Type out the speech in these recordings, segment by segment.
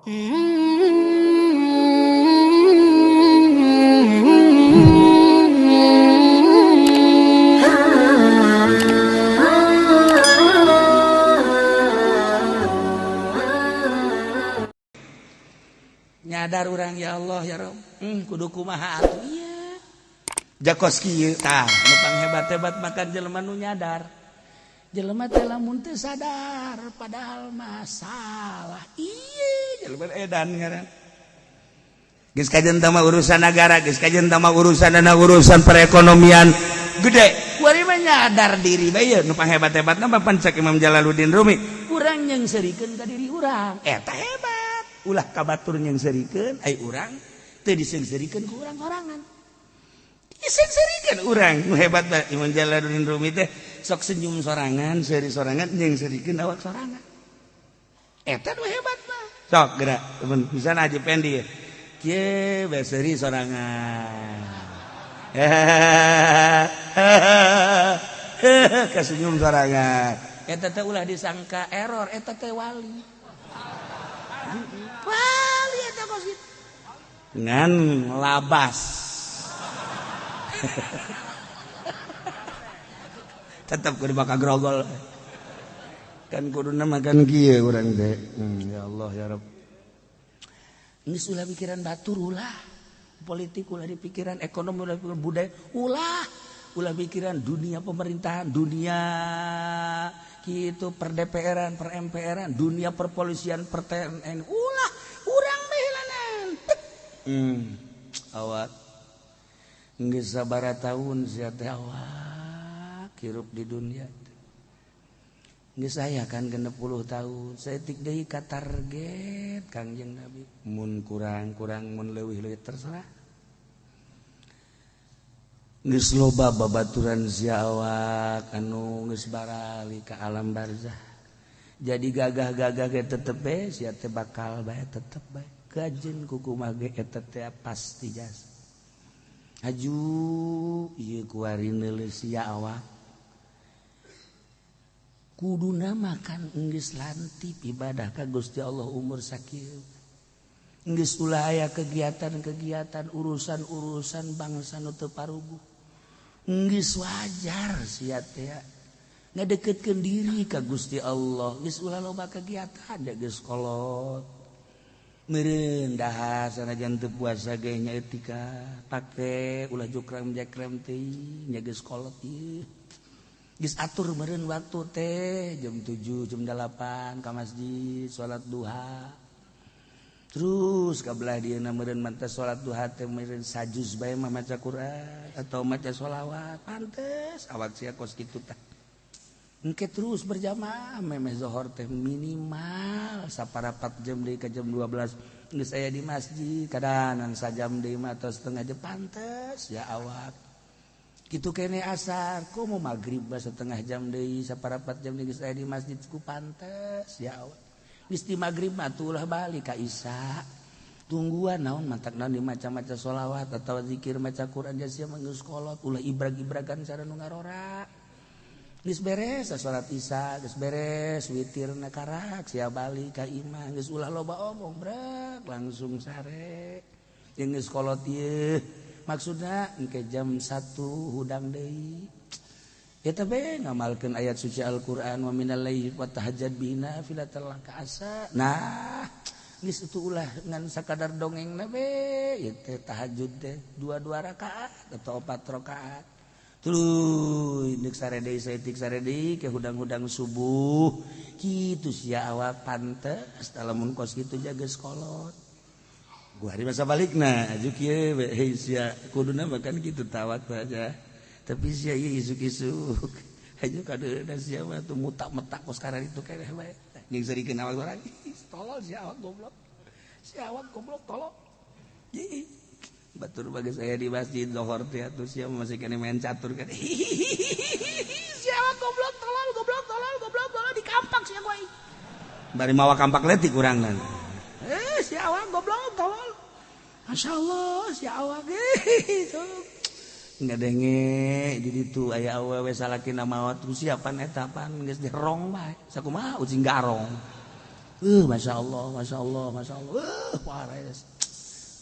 Nyadar urang, ya Allah ya Rob, kudu kumaha atuh ieu? Jakos kieu tah nu panghebat-hebat makan jelema nu nyadar. Jelema teh lamun teu sadar padahal masalah ieu jelema edan ngaran. Geus kajen tama urusan negara, geus kajen tama urusan dana, urusan perekonomian gede. Kuari mah nyadar diri bae nu panghebat-hebatna mah. Pancak Imam Jalaluddin Rumi, urang nyeungseurikeun ka diri urang eta hebat. Ulah ka batur nyeungseurikeun, ai urang teu diseungseurikeun ku urang sorangan. Diseungseurikeun urang nu hebat mah. Imam Jalaluddin Rumi teh sok senyum sorangan, seuri sorangan, nyeungseurikeun awak sorangan. Eta nu hebat mah. Sok gerak temen bisa Haji Pendi ya kieu bae, seuri sorangan, kasenyum sorangan. Eta teh ulah disangka error, eta teh wali. Wali eta kos kitu. Ngan labas tetap kudu bakal grogol kan, kuduna makan kieu urang teh. Ya Allah ya Rabb, geus ulah pikiran batur, ulah politik, ulah di pikiran ekonomi, ulah pikiran budaya, ulah ulah pikiran dunia pemerintahan, dunia gitu per DPR-an, per MPR-an, dunia perpolisian, per TNI, ulah. Urang bae. Awak geus sabaraha tahun sia teh awak hirup di dunia? Geus aya kan 60 tahun. Saeutik deui ka target Kangjeng Nabi. Mun kurang-kurang, mun leuwih-leuwih, terserah. Geus loba babaturan sia awak anu geus barali ka alam barzah. Jadi gagah-gagah ge tetep bae sia teh bakal bae, tetep bae kajen kukumaha ge eta teh pasti jasa. Aju ieu kuari neuleus sia awak kuduna makan geus lantip ibadah ka Gusti Allah. Umur sakieu geus ulah aya kegiatan-kegiatan, urusan-urusan bangsa nu teu paruguh. Geus wajar sia teh ngadeketkeun diri ka Gusti Allah. Geus ulah loba kegiatan da geus kolot meureun. Dahar sanajan teu puasa ge nya etika pake, ulah jukrem jekrem teuing nya, geus kolot ieu. Geus atur meureun waktu teh jam 7, jam 8 ka masjid salat duha. Terus kabelah dieuna meureun mantas salat duha teh meureun sajuz bae mah maca Quran atau maca sholawat. Pantes awak sia kos kitu tah. Engke terus berjamaah memeh zohor teh minimal saparapat jam deui ka jam 12 geus aya di masjid, kadanan sajam deui mah atau setengah jam. Pantes ya awak kitu kene. Asar komo maghrib bah setengah jam deui, saparapat jam deui geus aya di masjid ku pantes ya awak. Geus di maghrib mah ulah balik ka isya, tungguan naon mantak naon di maca-maca sholawat atau zikir, maca Quran. Sia mah geus kolot, ulah ibrag-ibragan cara nu ngarora. Geus beres salat isya, geus beres witir na, karak sia balik ka imah. Geus ulah loba omong, brek langsung sare. Jeung geus kolot ieu maksudna engke jam 1 hudang deui. Eta bae ngamalkeun ayat suci Al-Qur'an, wa minal laili fatahajjad bihi nafilatan laka asa. Nah, geus itu ulah ngan sakadar dongeng na be ieu teh. Tahajud teh dua dua rakaat atau empat rakaat. Tuluy deuk sare deui saeutik, sare deui ke hudang-hudang subuh kitu sia awak. Pantes lamun kos kitu jaga kolot. Gua hari masa balikna aju kieu we, hei sia kuduna makan kitu tawak saja, tapi sia ieu isuk-isuk aju kadeuna sia mah tuh mutak-metak kos karar itu keneh bae jeung seurikeun awak urang. Tolol sia awak, goblok sia awak, goblok, tolol. Ih, batur bagi saya di masjid lohor teh atuh sia masih kena main catur kan. Sia awak goblok, tolol, goblok, tolol, goblok, tolol, di kampak sia gua. Bari mawa kampak letik urang kan. Eh, sia awak goblok, tolol. Masya Allah, sia awak nggak denge. Jadi tuh aya awewe salakina mawa tuh siapan eta pan geus dirong bae sakumaha ucing garong. Masya Allah, Masya Allah, Masya Allah. Wares.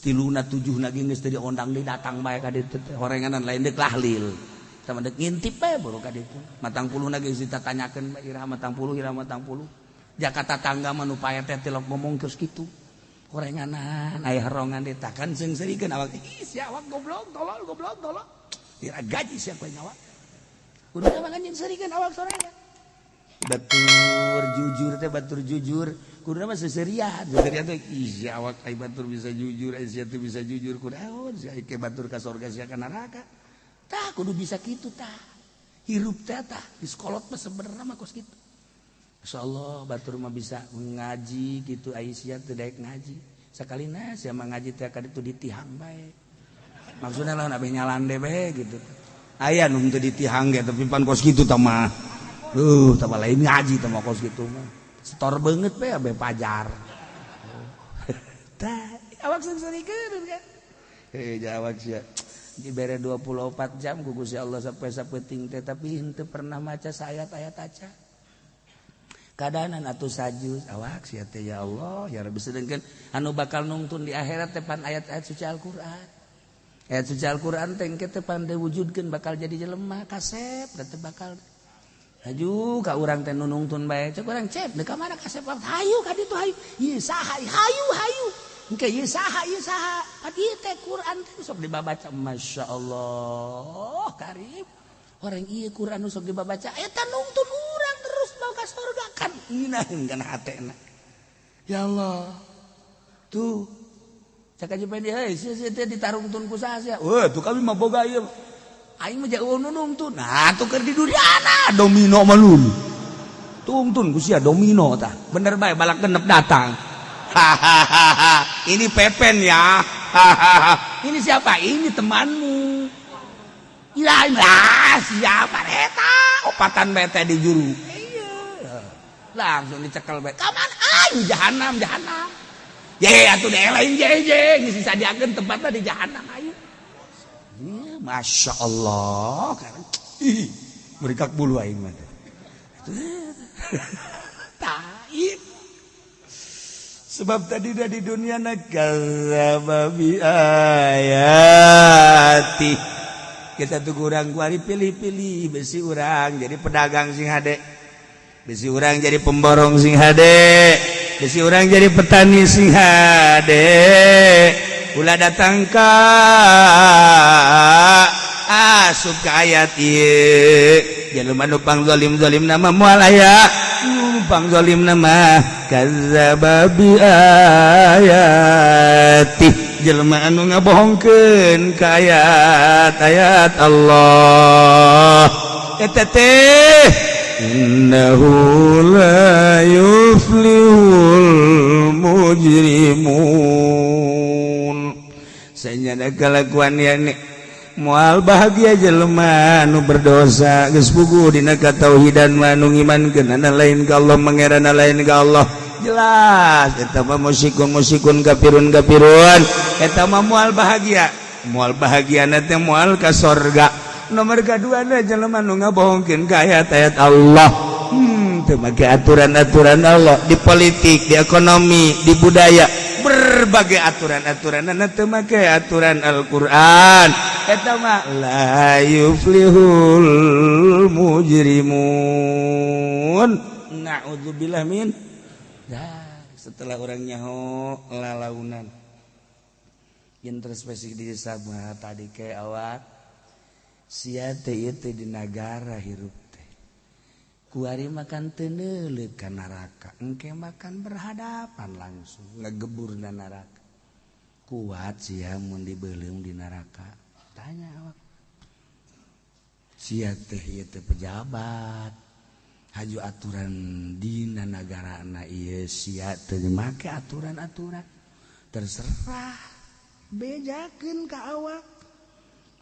Tiluna tujuh lagi geus teu diondang deui datang bae ka ditu teh horenganan lain deuk lahlil. Tama deuk ngintip bae baru ka ditu. Matang puluh geus ditatanyakeun bae iraha matang puluh, iraha matang puluh. Jakarta tangga mah nu pae teh tilok ngomong geus kitu. Horenganan aya herongan ditakan seungseurikeun awak. Ih sia awak goblok, tolol, goblok, tolol. Dira gaji sia koe nyawa. Kudu mah kan seungseurikeun awak sorangan. Batur jujur teh batur jujur. Kudu mah seserian, seserian teh ih awak ai batur bisa jujur, ai sia teh bisa jujur kunaon sia ke batur ka surga sia ka neraka. Tah kudu bisa kitu tah. Hirup teh tah di sekolot mah sebenarnya mah kos kitu. Insyaallah batur mah bisa ngaji gitu ai sia teu daek ngaji. Sakalina sia mah ngaji teh ka ditu ditihang bae. Maksudna lamun abeh nyalande bae gitu. Aya nu teu ditihang ge tapi pan kos kitu tah mah. Tah lain ngaji tah mah kos kitu mah. Setor banget be abe pajar. Tah awak seungseurikeun kan. Heh awak sia dibere 24 jam ku Gusti Allah sampai sapeting teh tapi henteu pernah maca saayat-ayat aca. Kadanan atuh sajus awak sia teh ya Allah ya Rabbi sedengkeun anu bakal nungtun di akhirat teh pan ayat-ayat suci Al-Qur'an. Ayat suci Al-Qur'an teh engke teh pan diwujudkeun bakal jadi jelema kasep teh bakal haju ka urang teh nungtun bae cek urang cep deuk ka mana kasep hayu ka ditu hayu ieu saha hayu hayu engke ieu saha ka dieu teh Quran teh sok dibabaca masyaallah karib orang ieu Quran sok dibabaca eta nungtun urang terus mau ka surga kan ngeunaheun kana hatena ya Allah tuh cek aja pengen heuy sia teh ditarungtun ku saha sia weuh tuh kami mah boga ieu aing mah jauh nungtun. Nah, tuh keur di duriana domino mah lun. Tungtun ku sia domino tah. Bener bae balak genep datang. Hahaha. Ini Pepen ya. Hahaha. Ini siapa? Ini temanmu. Ya, lah siapa eta? Opatan bae teh di juru. Iya. Langsung dicekel bae. Kaman ayo jahanam, jahanam. Ye atuh deh lain je je geus disadiakeun tempatna di jahanam ayo. Ya, Masya Allah, ih, mereka bulu aing mah. Taib. Sebab tadi dah di dunia kadzdzaba bi ayati. Kita tuh kurang kuari pilih-pilih besi urang jadi pedagang sing hade. Besi urang jadi pemborong sing hade. Besi urang jadi petani sing hade. Ulah datang ka asup ka ayat ieu jelema nu pang zalim-zalim nama moal aya nu pang zalim nama kadzdzaba bi ayati jelema anu ngabohongkeun ka ayat-ayat Allah eta teh innahu la yuflihul mujrimun. Sanyana kalakuan yani moal bahagia jelema nu berdosa geus puguh dina katauhidan mah nu ngimankeun lain ka Allah mangerana lain ka Allah jelas eta mah musyrikun musyrikun kafirun kafirun eta mah moal bahagia moal bahagia teh moal ka sorga. Nomor kadua na jelema nu ngabohongkeun ka ayat-ayat Allah, teu make aturan-aturan Allah di politik, di ekonomi, di budaya, berbagai aturan-aturan teu make aturan Al-Qur'an eta mah la yuflihul mujrimun na'udzubillah min. Dah setelah orang nyaho lalaunan introspeksi diri sama tadi ke awak sia teh ieu teh di nagara hirup teh kuari makan teu neuleuk ka neraka engke makan berhadapan langsung ngegebur na neraka kuat sia mun dibeuleum di neraka tanya awak sia teh ieu teh pejabat haju aturan dina nagarana ieu sia teu make aturan-aturan terserah bejakeun ka awak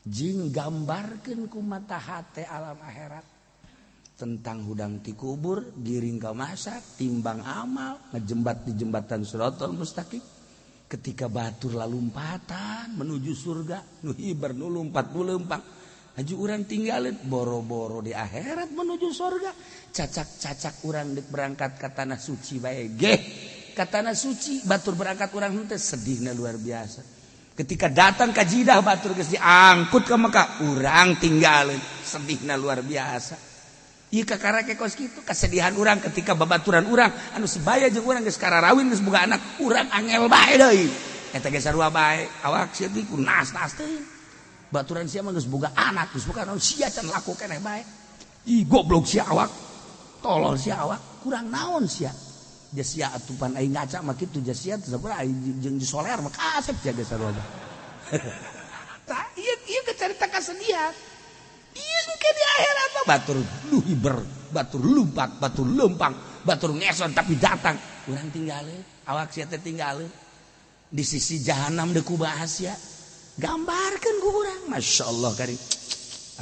jing gambarkeun ku mata hate alam akhirat tentang hudang ti kubur giring ka masak timbang amal ngejembat di jembatan Siratal Mustaqim ketika batur lalumpatan menuju surga nu hiber nu lumpat nu lempang. Haju urang tinggalin boro-boro di akhirat menuju surga. Cacak-cacak urang dek berangkat ke tanah suci bae geh. Ke tanah suci batur berangkat urang henteu sedihna luar biasa. Ketika datang ke Jidah batur geus diangkut ke Mekah, urang tinggalin sedihna luar biasa. Ieu kakara ke kos kitu kesedihan urang ketika babaturan urang anu sebaya jeung urang geus kararawin geus boga anak, urang angel bae deui. Eta ge sarua bae, awak sia teh ku nas-nas teuing. Baturan sia mah geus boga anak, geus boga naon sia can laku keneh bae. Ih goblok sia awak. Tolol sia awak, kurang naon sia. Ja sia atupan aing ngaca mah kitu ja sia teh sabaraha aing jeung soler mah kasep sia ge sarua. Tah ieu ieu carita kasedihan. Ieu ke di akhirat mah batur luhiber, batur lumpat, batur lempang, batur ngeson tapi datang. Urang tinggalin, awak sia teh tinggalin. Di sisi jahanam deuk kumaha sia. Gambarkan ku urang, Masya Allah kari.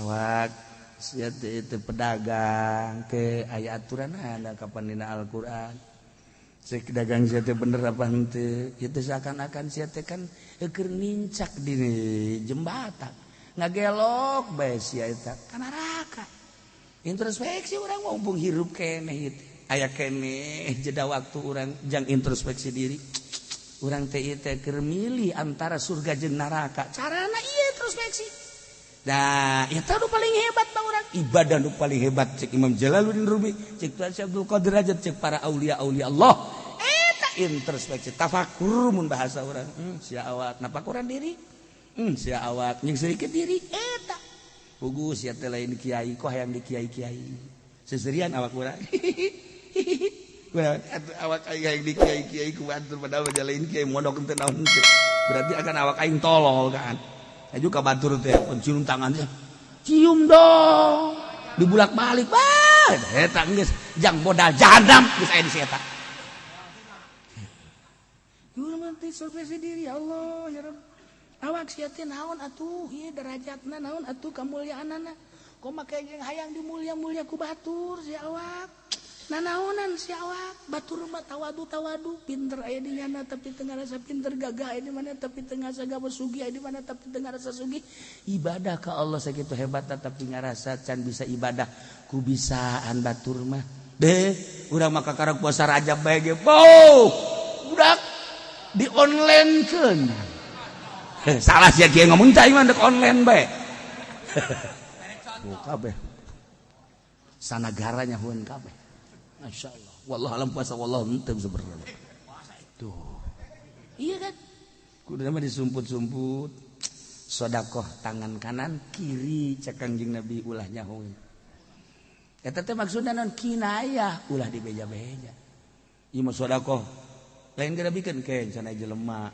Awak sia teh itu pedagang ke aya aturan ada kapan dina Al-Qur'an. Cek dagang sia teh bener apa henteu? Kitu seakan-akan sia teh kan keur nincak di jembatan. Ngagelok bae sia eta ka neraka. Introspeksi urang mumpung hirup keneh ieu. Aya keneh jeda waktu urang jang introspeksi diri. Urang teh ieu teh keur milih antara surga jeung neraka. Carana ieu introspeksi. Nah, eta nu paling hebat bang urang. Ibadah nu paling hebat cek Imam Jalaluddin Rumi, cek Tuan Syekh Abdul Qadir Rajad, cek para aulia-aulia Allah. Eta introspeksi, tafakur mun bahasa urang. Sia awak napakuran diri. Sia awak jeung sedikit diri eta. Pugu sia teh lain kiai kok hayang di kiai-kiai. Seserian awak urang. Awak aing hayang di kiai-kiai ku batur padahal mah lain kiai mondok teu naon teh. Berarti akan awak aing tolol kan. Aju ka batur teh cium tangannya. Cium dong. Dibulak-balik bah eta geus jang modal jahanam geus aya di si eta. Urang mah teh survei diri ya Allah ya Rabb. Awak sia teh naon atuh ieu derajatna naon atuh kamulyaanana. Kumaha jeung hayang dimulia-mulia ku batur si awak. Nanaonan si awak batur mah tawadu-tawadu pinter aya di nyana tapi teu ngarasa pinter, gagah aya di mana tapi teu ngarasa gagah, sugih aya di mana tapi teu ngarasa sugih. Ibadah ka Allah sakitu hebatna tapi ngarasa can bisa ibadah ku bisaan batur mah. Deh, urang mah kakarak puasa Rajab bae ge. Bau! Budak di online-keun. Salah sia kieu ngomong teh mah dek online bae. Oh, kabeh. Sanagaranya hueun kabeh. Masya Allah. Wallah alam puasa wallah henteu sebenarnya. Tuh. Iya kan? Kudu mah disumput-sumput. Sodakoh tangan kanan kiri cek Kangjeng Nabi ulah nyahoeun. Eta teh maksudna non kinayah ulah dibeja-beja. Ieu mah sodakoh. Lain geura bikeun ke cenah jelema.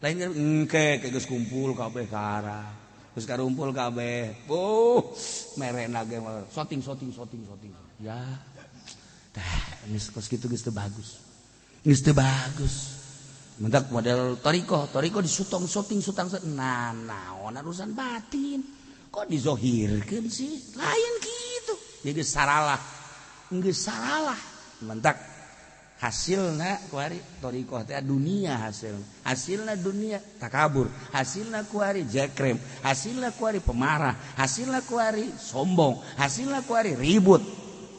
Lain geura engke ke geus kumpul kabeh ka arah. Geus karumpul kabeh. Oh, merena ge syuting syuting syuting syuting. Ya. Tah, geus kos kitu geus teu bagus. Geus teu bagus. Mentak model toriko, toriko disutong syuting sutang nah naon urusan batin. Kok dizohirkeun sih? Lain kitu. Jadi saralah. Geus saralah. Mentak hasilna kuari toriko teh dunia hasil. Hasilna dunia takabur, hasilna kuari jekrem, hasilna kuari pemarah, hasilna kuari sombong, hasilna kuari ribut.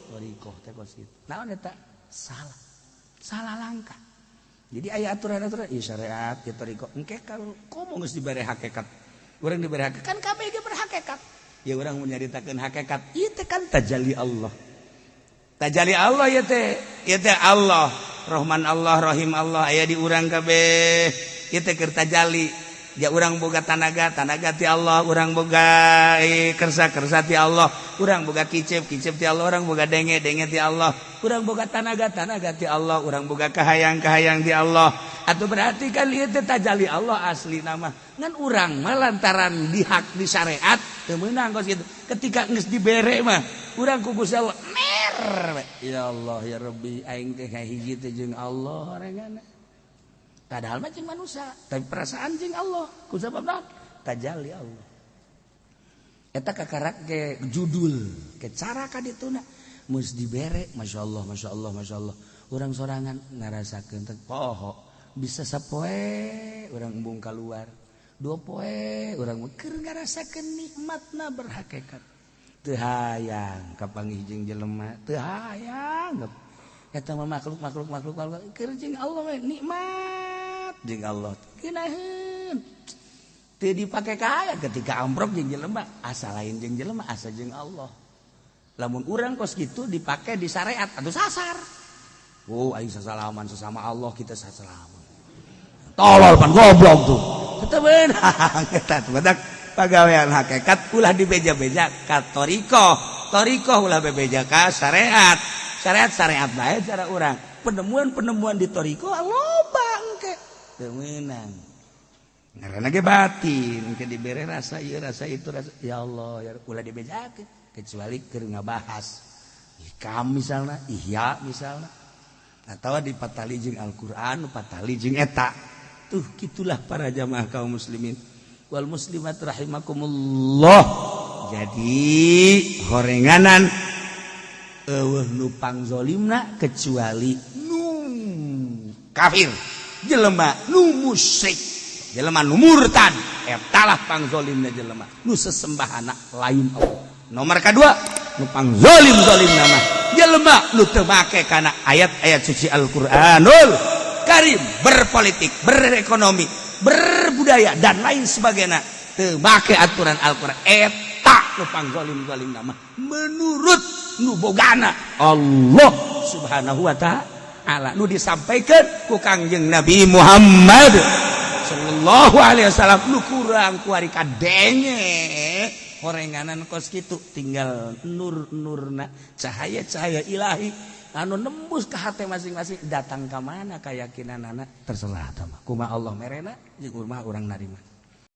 Toriko teh kos kitu. Naon eta? Salah. Salah langkah. Jadi aya aturan-aturan ieu syariat ieu toriko. Engke kalau komo geus dibere hakikat. Urang dibere hakikat kan kabeh ge berhakikat. Ya urang menyaritakeun hakikat ieu teh kan tajalli Allah. Tajalli Allah ieu teh, ieu teh Allah, Rahman Allah, Rahim Allah aya di urang kabeh. Ieu teh keur tajalli. Ya urang boga tanaga, tanaga ti Allah, urang boga kersa, kersa ti Allah, urang boga kicep, kicep ti Allah, urang boga denge, denge ti Allah, urang boga tanaga, tanaga ti Allah, urang boga kahayang, kahayang ti Allah. Atau berarti kan ieu teh tajalli Allah asli nama. Ngan urang mah lantaran dihak di syariat teu meunang kos kitu. Ketika geus dibere mah urang ku Gusti Allah mer. Ya Allah ya Rabbi aing teh hiji teh jeung Allah orangana. Padahal mah jeung manusia, tapi perasaan jeung Allah. Ku sabab naon? Tajalli Allah. Eta kakarak ke judul, ke cara ka dituna geus dibere, Masya Allah, Masya Allah, Masya Allah. Urang sorangan ngarasakeun teh poho bisa sapoe urang embung keluar. 2 poe urang mah keur ngarasakeun nikmatna berhakikat. Teu hayang kapanggih jeung jelema, teu hayang eta mah makhluk, makhluk, makhluk, makhluk. Keur jeung Allah we nikmat, jeung Allah geunaheun. Teu dipake kaya ketika amprok jeung jelema, asa lain jeung jelema, asa jeung Allah. Lamun urang kos gitu dipake di syariat atau sasar. Oh, aing sasalaman sesama Allah, kita sasalaman. Tolol pan, goblok tuh. Teu meunang eta tuh. Badak pagawean hakikat ulah dibeja-beja ka thoriqoh, thoriqoh ulah bebeja ka syariat, syariat syariat bae cara urang. Penemuan-penemuan di thoriqoh loba engke teu meunang. Ngaranna ge batin, engke dibere rasa ieu, rasa itu, rasa ya Allah ya, ulah dibejakeun kecuali keur ngabahas Hikam misalnya, Ihya misalnya, atau di patali jeung Al-Qur'an, patali jeung eta tuh. Gitulah para jamaah kaum muslimin wal muslimat rahimakumullah. Jadi horenganan eueuh nu pangzolimna kecuali nu kafir, jelema nu musyrik, jelema nu murtad. Eta lah pangzolimna, jelema nu sesembahana lain Allah. Nomor kedua, nu pangzolim zolimna mah jelema nu teu make kana ayat-ayat suci Al-Qur'anul Karim, berpolitik, berekonomi, berbudaya, dan lain sebagainya teu make aturan Al-Qur'an. Eta nu pangzolim-zolimna mah menurut nu bogana Allah Subhanahu wa Ta'ala, nu disampaikan ku Kangjeng Nabi Muhammad sallallahu alaihi wasallam. Nu kurang kuari kadenge horenganan kos kitu, tinggal nur-nurna, cahaya-cahaya ilahi anu nembus ke hati masing-masing, datang ke mana keyakinan anak terserah. Tama kumaha Allah merena jeung kumaha urang narima.